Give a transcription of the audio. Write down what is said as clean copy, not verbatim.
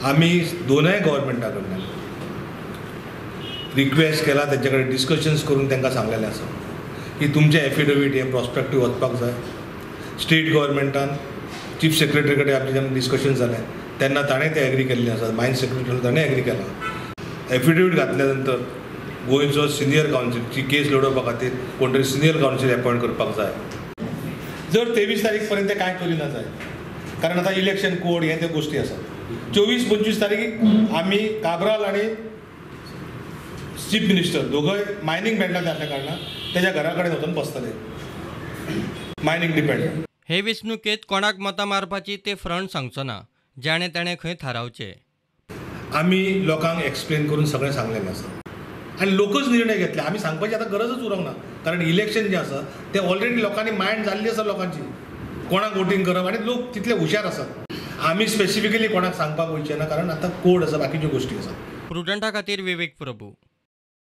आमी दोनय गव्हर्मेंटा कडल्यान रिक्वेस्ट केला, तेंचे कडेन डिस्कशन्स करून तांकां सांगलेलें आसा की तुमचें एफिडेवीट हें प्रोस्पेक्टीव वचपाक जाय. स्टेट गव्हर्मेंटान चीफ सेक्रेटरी कडेन आमचें जेन्ना डिस्कशन जालें तेन्ना ताणें तें एग्री केल्लें आसा, मायन्स सेक्रेटरी ताणें एग्री केलां. एफिडेवीट घातल्या नंतर गोंयचो सिनियर कावन्सिल केस लडोवपा खातीर कोण तरी सिनियर कावन्सिल अपॉयंट करपाक जाय. जर 23 तारीख पर्यंत कांय करिना जाय, कारण आतां इलेक्शन कोड हे त्यो गोश्टी आसात. 24-25 तारीख आमी काब्राल आनी चीफ मिनिस्टर दोगय मायनींग बेल्टांत आसल्या कारणान तेज्या घरा कडेन वचून बसतले मायनींग डिपेंड. हे वेंचणुकेंत कोणाक मतां मारपाची ते फ्रंट सांगचो ना, जाणें ताणें खंय थारावचें. आमी लोकांक एक्सप्लेन करून सगळें सांगलेलें आसा आनी लोकच निर्णय घेतले. आमी सांगपाची आतां गरजच उरूंक ना, कारण इलेक्शन जें आसा तें ऑलरेडी लोकांनी मायंड जाल्ली आसा लोकांची, कोणाक वोटींग करप आनी लोक तितले हुशार आसात. आमी स्पेसिफिकली कोणाक सांगपाक वयचे ना, कारण आतां कोड आसा, बाकीच्यो गोश्टी आसात. प्रुडंटा खातीर विवेक प्रभू.